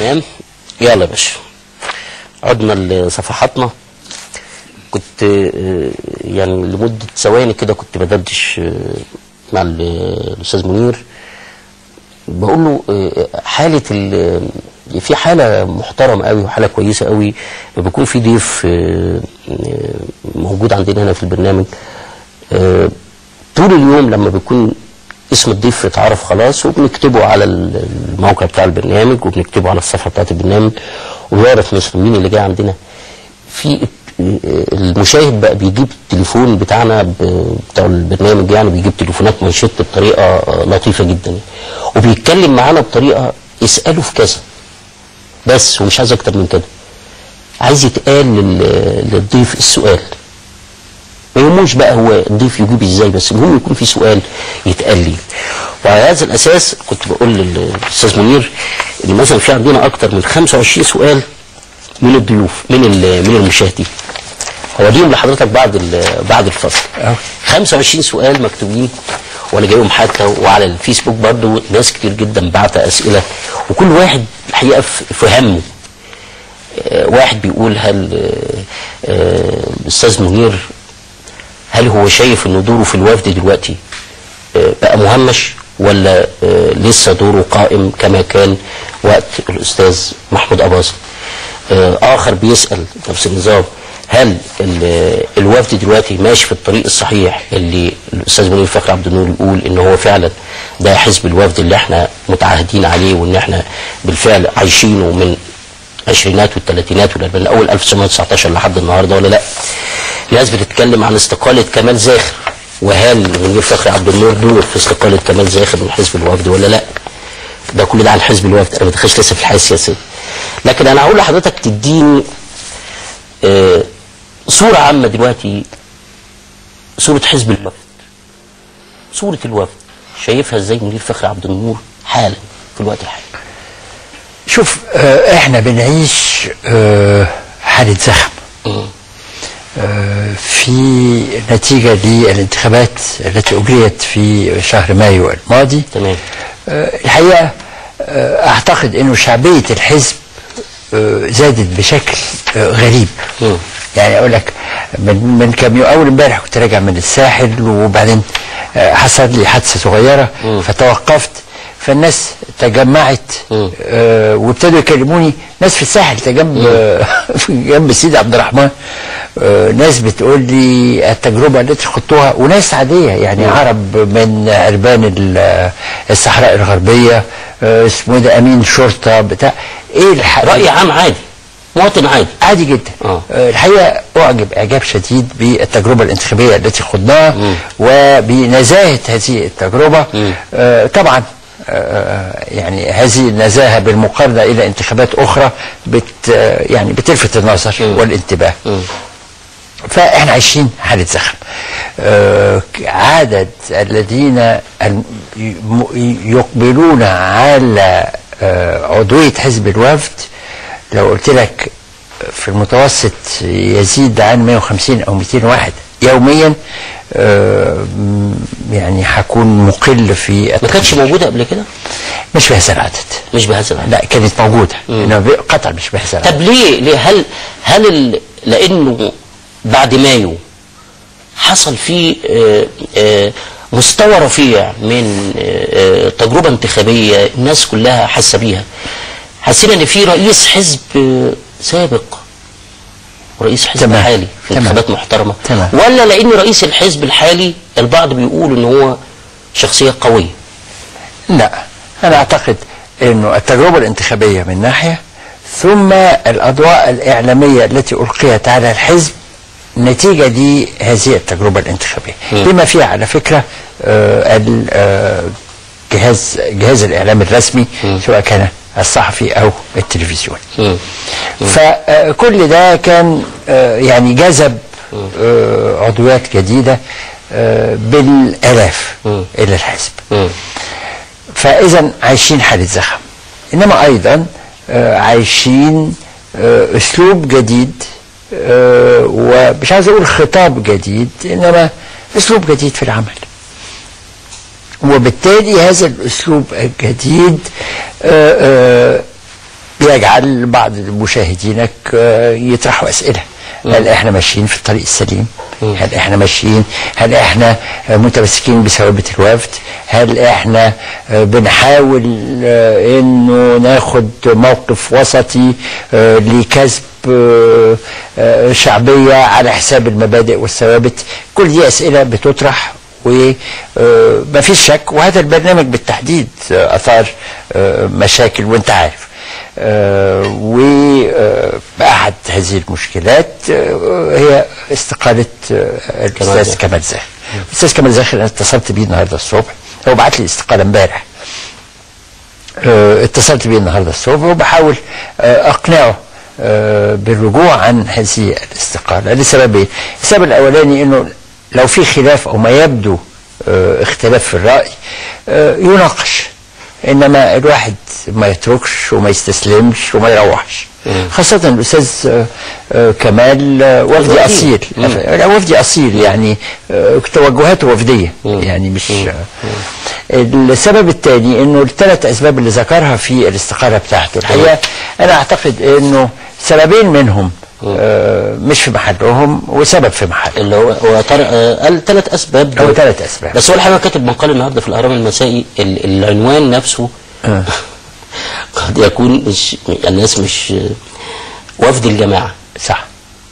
تمام، يلا يا باشا عدنا لصفحاتنا. كنت يعني لمدة ثواني كده كنت بدردش مع الأستاذ منير، بقول له حالة في حالة محترمة قوي وحالة كويسة قوي بيكون في ضيف موجود عندنا هنا في البرنامج طول اليوم. لما بيكون اسم الضيف اتعرف خلاص، وبنكتبه على الموقع بتاع البرنامج وبنكتبه على الصفحة بتاعت البرنامج، وبيعرف مثلا مين اللي جاي عندنا. في المشاهد بقى بيجيب التليفون بتاعنا بتاع البرنامج، يعني بيجيب تليفونات منشط بطريقة لطيفة جدا، وبيتكلم معانا بطريقة اساله في كذا بس، ومش عايز اكتر من كده. عايز يتقال للضيف السؤال، ما يهموش بقى هو الضيف يجيب ازاي، بس المهم يكون في سؤال يتقال لي. وعلى هذا الاساس كنت بقول للاستاذ منير ان مثلا في عندنا اكتر من 25 سؤال من الضيوف من المشاهدين. هوريهم لحضرتك بعد الفصل. 25 سؤال مكتوبين وانا جايبهم حتى، وعلى الفيسبوك برضو ناس كتير جدا بعت اسئلة، وكل واحد الحقيقة في همه. واحد بيقول هل الاستاذ منير هل هو شايف ان دوره في الوفد دلوقتي بقى مهمش، ولا لسه دوره قائم كما كان وقت الاستاذ محمود أباظة؟ اخر بيسأل نفس النظام، هل الوفد دلوقتي ماشي في الطريق الصحيح اللي الاستاذ منير فخري عبد النور يقول ان هو فعلا ده حزب الوفد اللي احنا متعهدين عليه، وان احنا بالفعل عايشينه من العشرينات والثلاثينات والاربعينات اول 1919 لحد النهارده، ولا لا؟ ناس بتتكلم عن استقالة كمال زاخر، وهل منير فخري عبد النور دور في استقالة كمال زاخر من حزب الوفد ولا لا؟ ده كل ده عن حزب الوفد، انا ما بدخلش لسه في الحياة السياسية. لكن انا هقول لحضرتك تديني صورة عامة دلوقتي، صورة حزب الوفد، صورة الوفد شايفها ازاي منير فخري عبد النور حالا في الوقت الحالي؟ شوف، احنا بنعيش حالة زخم في نتيجة للانتخابات التي أجريت في شهر مايو الماضي. تمام. الحقيقة أعتقد أنه شعبية الحزب زادت بشكل غريب. يعني أقول لك من كام يوم، أول امبارح كنت راجع من الساحل، وبعدين حصل لي حادثة صغيرة فتوقفت، فالناس تجمعت وابتدوا يكلموني، ناس في الساحل جنب سيدي عبد الرحمن، ناس بتقول لي التجربة التي خضتوها، وناس عادية يعني عرب من عربان الصحراء الغربية، اسمه ده أمين شرطة بتاع ايه، رأي عام عادي، مواطن عادي عادي جدا. الحقيقة أعجب إعجاب شديد بالتجربة الانتخابية التي خضناها وبنزاهة هذه التجربة. طبعا يعني هذه النزاهة بالمقارنة إلى انتخابات أخرى يعني بتلفت النظر والانتباه. فإحنا عايشين حالة زخم. عدد الذين يقبلون على عضوية حزب الوفد لو قلت لك في المتوسط يزيد عن 150 أو 200 واحد يوميا، يعني هكون مقل في. ما كانتش موجودة قبل كده؟ مش بهذا العدد. مش بهذا العدد. لا كانت موجودة، إنما قطع مش بهذا العدد. طب ليه؟ هل لأنه بعد مايو حصل فيه مستوى رفيع من تجربة انتخابية الناس كلها حاسة بيها، حسينا ان في رئيس حزب سابق ورئيس حزب حالي في انتخابات محترمة، ولا لان رئيس الحزب الحالي البعض بيقول ان هو شخصية قوية؟ لا، انا اعتقد انه التجربة الانتخابية من ناحية، ثم الاضواء الاعلامية التي القيت على الحزب نتيجة دي هذه التجربة الانتخابية، بما فيها على فكرة جهاز الإعلام الرسمي سواء كان الصحفي أو التلفزيون. فكل ده كان يعني جذب عضويات جديدة بالآلاف إلى الحزب. فإذا عايشين حالة زخم، إنما أيضا عايشين أسلوب جديد، ومش عايز أقول خطاب جديد، إنما أسلوب جديد في العمل. وبالتالي هذا الأسلوب الجديد يجعل بعض مشاهدينك يطرحوا اسئلة. هل احنا ماشيين في الطريق السليم؟ هل احنا ماشيين؟ هل احنا متمسكين بثوابت الوفد؟ هل احنا بنحاول انه ناخد موقف وسطي لكسب شعبية على حساب المبادئ والثوابت؟ كل دي اسئلة بتطرح وما فيش شك، وهذا البرنامج بالتحديد اثار مشاكل وانت عارف. وأحد هذه المشكلات هي استقالة الأستاذ كمال زاخر. الأستاذ كمال زاخر أنا اتصلت بيه النهارده الصبح، هو بعت لي استقالة امبارح. اتصلت بيه النهارده الصبح وبحاول أقنعه بالرجوع عن هذه الاستقالة لسببين. السبب الأولاني إنه لو في خلاف أو ما يبدو اختلاف في الرأي يناقش، انما الواحد ما يتركش وما يستسلمش وما يروحش. خاصة الاستاذ كمال وفدي اصيل، وفدي اصيل يعني توجهاته وفدية يعني مش. السبب الثاني انه الثلاث اسباب اللي ذكرها في الاستقالة بتاعته، الحقيقة انا اعتقد انه سببين منهم مش في محلهم وسبب في محله، اللي هو قال ثلاث اسباب. هو ثلاث اسباب، بس هو الحقيقة كاتب مقال النهارده في الاهرام المسائي، العنوان نفسه قد يكون مش الناس مش وفد الجماعة، صح؟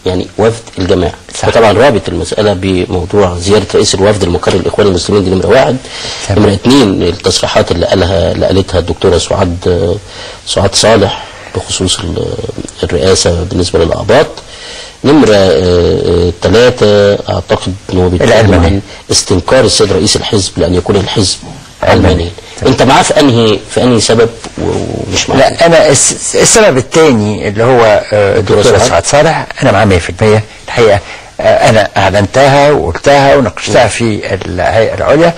يعني وفد الجماعة، وطبعا رابط المسالة بموضوع زيارة رئيس الوفد المقرر للاخوان المسلمين، دي نمره واحد. نمره اثنين التصريحات اللي قالتها الدكتورة سعاد صالح بخصوص الرئاسة بالنسبة للأقباط. نمرة 3 أعتقد أنه بيتكلم عن استنكار السيد رئيس الحزب لأن يكون الحزب علمانيا. أنت معاه في أنهي سبب ومش معاه؟ لا، أنا السبب الثاني اللي هو الدكتورة سعاد صالح أنا معاه 100% الحقيقة. أنا أعلنتها وقلتها وناقشتها في الهيئة العليا.